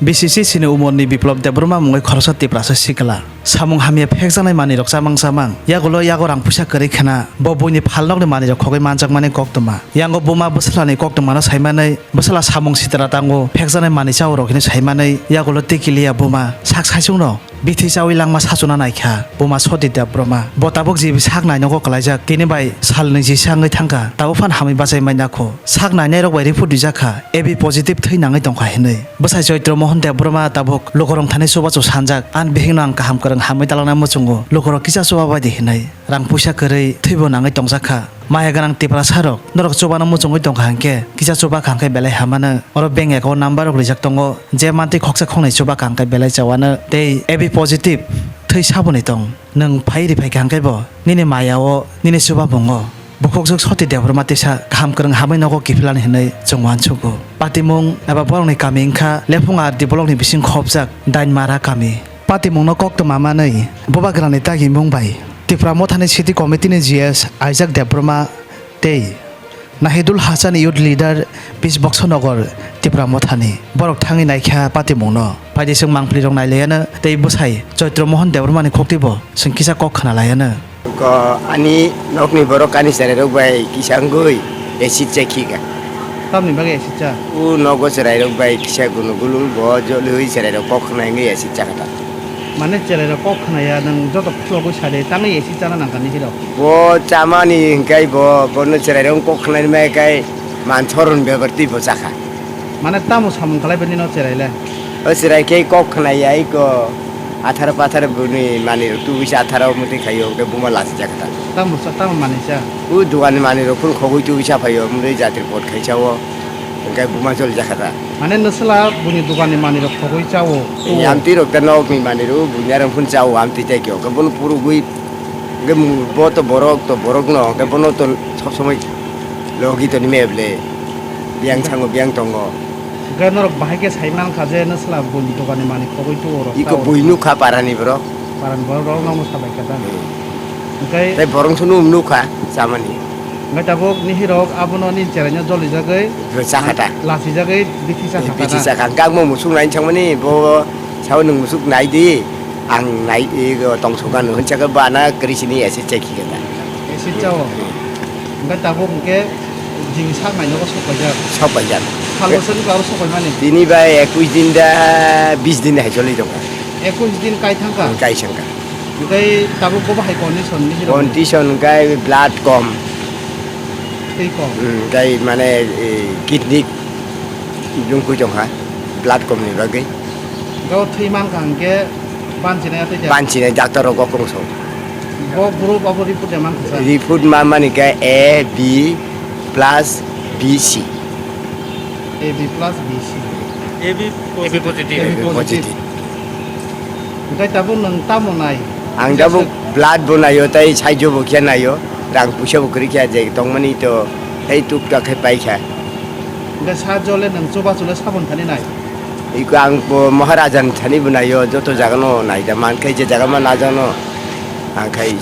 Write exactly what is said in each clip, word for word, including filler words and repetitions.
P C C C ni umorni Biplop Debbarma mungwi khoroksa Tiprasa sikla. Samung hamya phekjaknai manwirok chamang chamang. Yagulo yago rang puisa kwrwi khna bo buini phalnokni manwirok khogwi manjakmani koktwma. Yango buma bwswlani koktwmano saimanwi bwswla samung sitra tango phekjaknai manwi chaurok hwnwi saimanwi yagulo tikiliya buma sak saichungno bithi chaui langma sachuna naikha. Buma Soti Debbarma bo tabuk G B sak nainogo kwlaijak, tini bai sal nwi jisa wngwi thangkha, tabuk phano hamwi bachai manya kho. Sak nainairok bai report rijak kha, A B positive thwi nangwi tongkha hinwi. Bwsai Choitro Mohon Debbarma tabuk lukurok thani chubachu sanjak, ani bihikno ang kaham kwrwng hamwi daloknai muchungo, lukurok kisa chuba baidi hinwi. Rang puisa kwrwi thwibo nangwi tongjak kha. Maya gwnang Tiprasarok, norok chubano muchungwi tongkha hinkhe, kisa chuba kha hinkhe belai hamano. Oro bank account number rok rijak tongo, je mantwi khoksa khoknwi chuba kha hinkhe belai chawano tei A B positive thwi saboni tong. Nwng phai ri phai kha hinkhe bo nini maya o, nini chuba bungo. Bukhukjwk Soti Debbarma tisa kaham kwrwng hamwi nogo kiphilani hinwi chwng uansugo. Patimung eba borokni kami wngkha Lephung R D blockni bising khopjak Dainmara kami. Patimungno koktwma manwi Bubagrani dagimung bai Tipra Mothani City Committee ni G S Isaac Debbarma tei Nahidul Hasan Youth Leader Bisboksonogor Tipra Mothani. Borok thangwi naikha patimungno. Phaidi chwng mangpli rok nailayano tei bwsai Choitro Mohon Debbarmani khoktibo chwng kisa kok khwnalayano. Ko ani nokni borok ani cherairok bai kisa wngwi acid chai khika. Tamni bagwi acid cha? U nogo cherairok bai kisa gunu gulu bo joliwi cherairok kok khwnai wngwi acid chakha ta. Mane cherairok kok khwnaya nwng joto khulogwi sade tamni acid chana nangkha nini rok? Bo chamani hwnkhe bo bono cherairok kok khwnai mai kai mansoron bebar twi bo chakha. Mane tamo samung khlai bini no cherai le? O cherai khe kok khwnai ya iko atharo patharo buni manwi rok tubui sa atharo muti khaio hwnkhe buma lachijak kha ta. Tamo sa, tamo manwi cha? O dogan ni manwi rok phuru khogwi tubui sa phaio mui jatri pot khai cha o hwnkhe buma choli jak kha ta. Mane nwsla buni dogan ni manwi rok khogwi cha o? Amtwi rok ta nok ni manwi rok buni arong phun cha o amtwi tei khe hwnkhe bono purugwi hwnkhe bo to borok to borok no hwnkhe bono to sob somoi logi toni me ble. Biyang thango, biyang tongo. Hwnkhe norok bahai khe sai mankha je nwsla buini doganni manwi khogwi tuo rok. Iko tao bui nukha parani borok. Parani borok rok nokno sabai kha ta. Hmm. Hwnkhe tei borok sunu nukha chamani. Hwnkhe tabuk nihirok abono nini cheraino jolijagwi. Chakha ta. Lasijagwi bithi chakha ta. Bithi chakha. Hwnkhe ang bo musuk naini thangmani bo sao nwng musuk nai di. Ang nai, ego tong sokha no hinsa khe bana kwrwi sini acid chai khikhe ta. Acid chao? Hwnkhe tabuk hwnkhe jini sak nai nogo sok paijak? Sok paijak. Sal bwswk ni aro sok paimani? Tini bai ekush din da bis din hai choli tongkha. Ekush din kai thangkha? Kai sangkha. Hwnkhe tabuk bo bahai condition ni hiro? Condition hwnkhe blood kom. Tei kom? Hmm, hwnkhe mane, eh, kidney lungkui tongkha, blood kom ni bagwi. Bo thwi mankha hwnkhe banchinai atwi khe? Banchinai doctor rok o kung song. Bo group abo report de mankha sa? Report ma mani khe A B plus B C. A B plus B C. A B positive. A B positive. Hwnkhe tabuk nwng tamo nai? Ang tabuk blood bo naio, tei saijo bo khe naio, rang puisa bo kwrwi khe je tongmani to, tei tuk tak khe paikha. Hwnkhe sa jole nwng chubachu le sabon thani nai? Iko ang bo Maharaja ni thani bo naio, joto jaga no naida mankhe je jaga ma najano ang khai.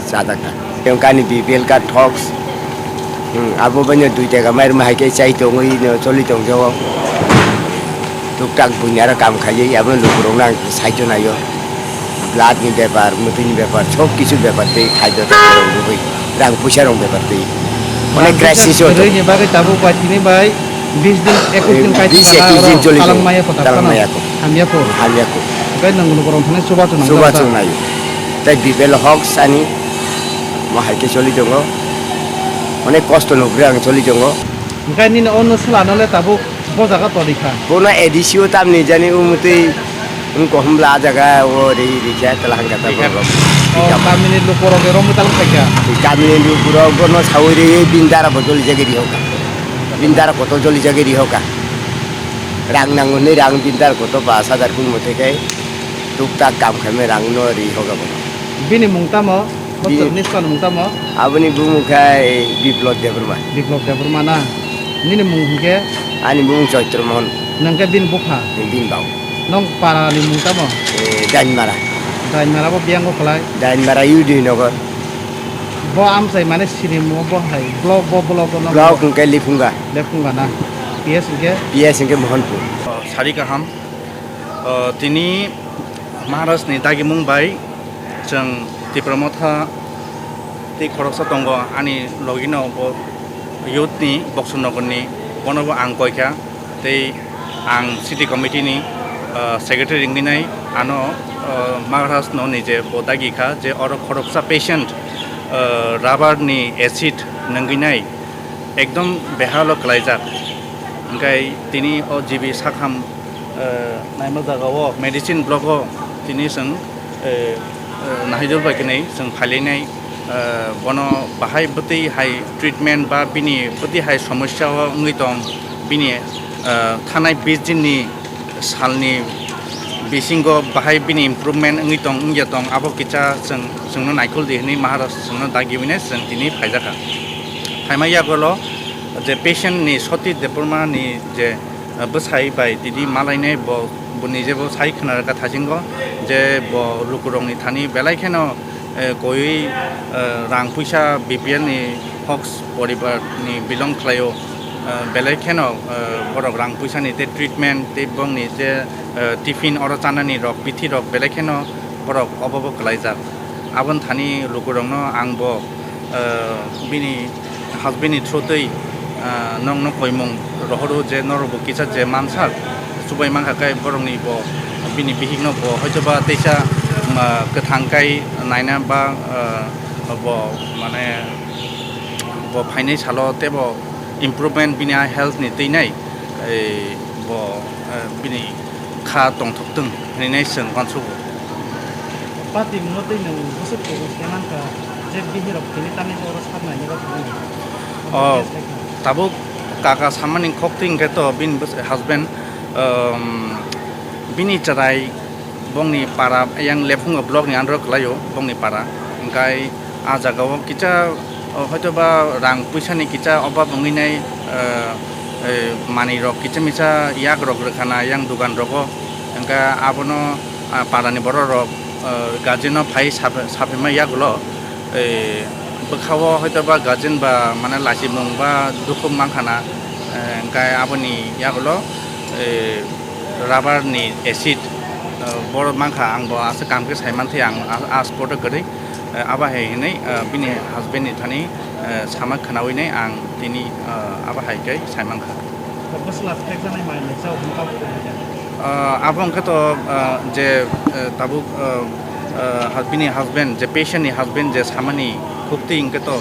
Sajak ta. Tei kani B P L card thoks. Hmm, abo bai no dui taka mairum hai khe chai tongwi no choli tong jago. Tuk tak buini aro kam khaiwi abo lukurok no ang saijo naio. Blood ni bepar, mutwi ni bepar, sob kisu bepar tei khaito rok rwgwi rang puisa rok bepar tei. Onek crisis o tong. Rang puisa kwrwi ni bagwi tabuk bai tini bai bis din, ekush din kai bis thangkha ekush din aro choli talang tong. Maya pho talang maya kho. Hamya kho. Hamya kho. Hwnkhe nwng lukurok thani chubachu nang. Chubachu nai. Tei B P L hok sani. Mo hai khe choli tongo. Onek kosto no ugure ang choli tongo. Hwnkhe nini o nwsla no le tabuk bo jaga toni kha? Bono A D C o tamni jani umutwi wngkha hwnbla a jaga o ri ri khe twla hwnkha ta borok. O kamini lukurok rok mwtal khai kha? Kamini lukurok bono saui ri bini dara bo jolijagwi ri hoka. Bini dara kotor jolijagwi ri hoka. Rang nango hwnwi rang bini dara kotor pash hajar kun mwtai khe tuk tak kam khaimani rang no ri hoka bono. Bini mung tamo? Bo chwrwngni swkang mung tamo? Aboni bumung khe Biplop Debbarma. Biplop Debbarma na? Nini mung hinkhe? Ani bumung Choitro Mohon. Nwng khe bini bupha? Bini bau. Nwng para ni mung tamo? Eh, Dainmara. Dainmara bo biyang bo kwlai? Dainmara U D Nagar. Bo amchai mane sirimo bo hai block bo block bo no? Block hwnkhe Liphunga. Liphunga na? P S hwnkhe? P S hwnkhe Mohonpur. Sari kaham. O, tini Maharajni dagimung bai chwng Tipra Motha tei khoroksa tongo ani logino bo youth ni Boksonogorni, bono bo ang koi kha tei ang city committee ni, o, secretary wngwi nai ano, o, Maharajno nije bo dagi kha je oro khoroksa patient, o, rubber ni acid nungwi nai ekdom behalo kwlaijak. Hingkai tini o G B Sakham, eh, naima jaga o medicine block o tini chwng, eh, eh, nahaidol bai kwnwi chwng phailainai, eh, bono bahai bwtwi hai treatment ba bini bwtwi hai somosya o wngwi tong bini, eh, thanai bis din ni salni bisingo bahai bini improvement wngwi tong wngya tong abo kisa chwng chwngno naikhol di hwnwi Maharaj chwngno dagi hwnwi chwng tini phaijakha. Phaima yagulo je patient ni Soti Debbarma ni je, uh, bwsai bai tini malainai bo, bo nije bo sai khna rwkha thaisingo je bo lukurokni thani belai kheno, eh, koiwi, eh, rang puisa B P L ni Fox poribar ni belong khlaio, eh, belai kheno, eh, borok rang puisa ni tei treatment tei bongni je, eh, tiffin oro chanani rok bithi rok belai kheno borok obo bo kwlaijak. Aboni thani lukurokno ang bo, eh, bini husband ni through twi, ah, nokno koimung rohoro je norok bo kisa je mansak chubai mankha khe borokni bo bini bihikno bo hoitoba teisa, ah, kwthang kai naina ba, ah, bo mane bo phainai salo teibo improvement bini a health ni twi nai, eh, bo, eh, bini kha tongthok tong hwnwi nai chwng uansugo. Pati mungno tei nwng bwswk kubui se mankha je bihirok tini tamni oro sak nainwi rw thangwi. O, tabuk kaka samani khok twi hwnkhe to bini bwsai husband, um, bini chwrai bongni para yang Lephungo block ni under o kwlaio bongni para. Hwnkhe a jaga o kisa, o, hoitoba rang puisa ni kisa obab wngwi nai, eh, eh, manwi rok kisa misa yak rok rwkha na yang dugan rogo. Hwnkhe abono, ah, para ni borok rok, eh, guardian no phai saphi-, saphi ma yagulo, eh, bwkha o hoitoba guardian ba mane lachimung ba dukhu mankha na, eh, hwnkhe aboni yagulo, eh, rubber ni acid, eh, borok mankha ang bo aswk kam khe sai manthe ang a, a spot o kwrwi. Eh, abo hai hinwi, eh, bini husband ni thani, eh, sama khwnawi nai ang tini, eh, abo hai khe sai mankha. Bwsla phekjaknai mai mai chao hwnka bo kwrwi kha. Eh, abo hwnkhe to, eh, je, eh, tabuk, eh, eh, hus-, bini husband, je patient ni husband je samani khuktwi hwnkhe to,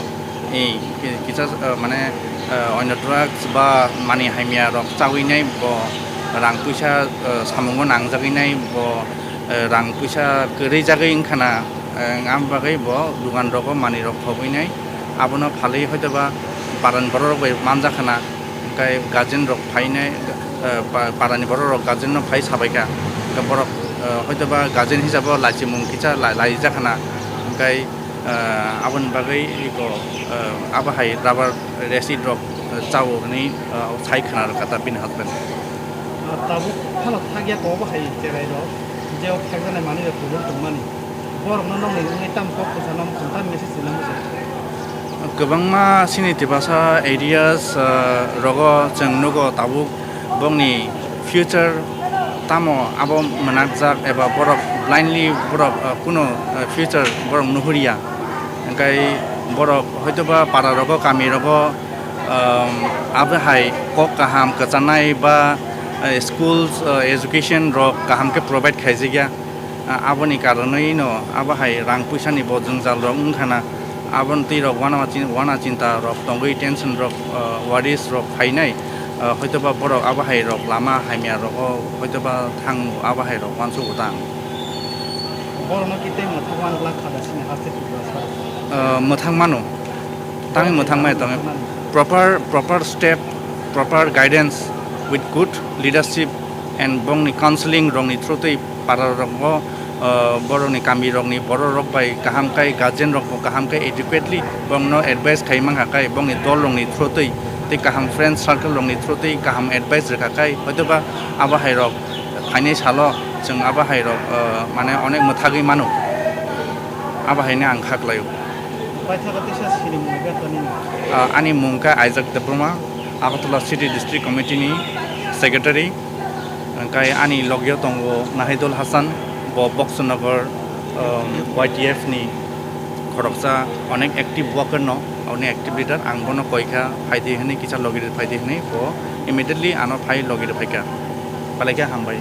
eh, ki-, kisa, eh, mane, eh, oino drugs ba mani hamya rok chawi nai bo rang puisa, eh, samungo nangjagwi nai bo, eh, rang puisa kwrwi jagwi wngkha na. Ang, ang bagwi bo dugan rogo manwi rok khobwi nai, abono phalwi hoitoba paran borok rok bai manjak khana, hwnkhe guardian rok phainai, eh, pa-, parani borok rok guardian no phai sabaikha, hwnkhe borok, eh, hoitoba guardian hisabo lachimung kisa lai-, laijak khana, hwnkhe, eh, aboni bagwi eko, eh, abo hai rubber acid rok, eh, chao hwnwi, eh, sai khna rwkha ta bini husband. Ah, tabuk phano thakya kok bo hai cherai rok, je o phekjaknai manwi rok kubun tongmani. Borokno nokni wngwi tamo kok kwchangno muchung, tamo message rwna muchung? Kwbangma chini Tiprasa areas, ah, rogo chwng nugo tabuk bongni future tamo abo mwnakjak eba borok blindly borok, ah, kuno, ah, future borok nuhurya. Hwnkhe borok hoitoba para rogo, kami rogo, um, abo hai kok kaham kwchanai ba, eh, schools, eh, education rok kaham khe provide khaijakya. Ah, aboni karonwi no abo hai rang puisa ni bo jwngjal rok wngkha na, aboni twi rok uana chin-, uana chinta rok tongwi, tension rok, eh, worries rok phainai, eh, hoitoba borok abo hai rok lama hamya rogo hoitoba thang abo hai rok uansugo tang. Borokno ki tei mwthangma glak kha da sini haste Tripura sar? Ah, mwthang mano. Tangwi mwthang mai tongwi proper, proper step, proper guidance with good leadership and bongni counseling rokni through twi para rokbo, ah, borokni kami rokni borok rok bai kaham kai guardian rokbo kaham kai adequately bongno advice khai mankha kai bongni dol rokni through twi tei kaham friend circle rokni through twi kaham advice rwkha kai hoitoba abo hai rok phainai salo chwng abo hai rok, ah, mane onek mwthagwi mano, abo haino ang kha klaio. Paithago teisa sini mungkha tani. Ah, ani mung kha Isaac Debbarma, Agartala City District Committee ni Secretary. Hwnkhe ani logio tongo Nahidul Hasan, bo Boxanagar, um, Y T F ni khoroksa onek active worker no, onek active leader. Ang bono koikha, "Phaidi," hwnwi, kisa logi rw phaidi hwnwi, bo immediately ano phai logi rw phaikha. Palaikhe hambai.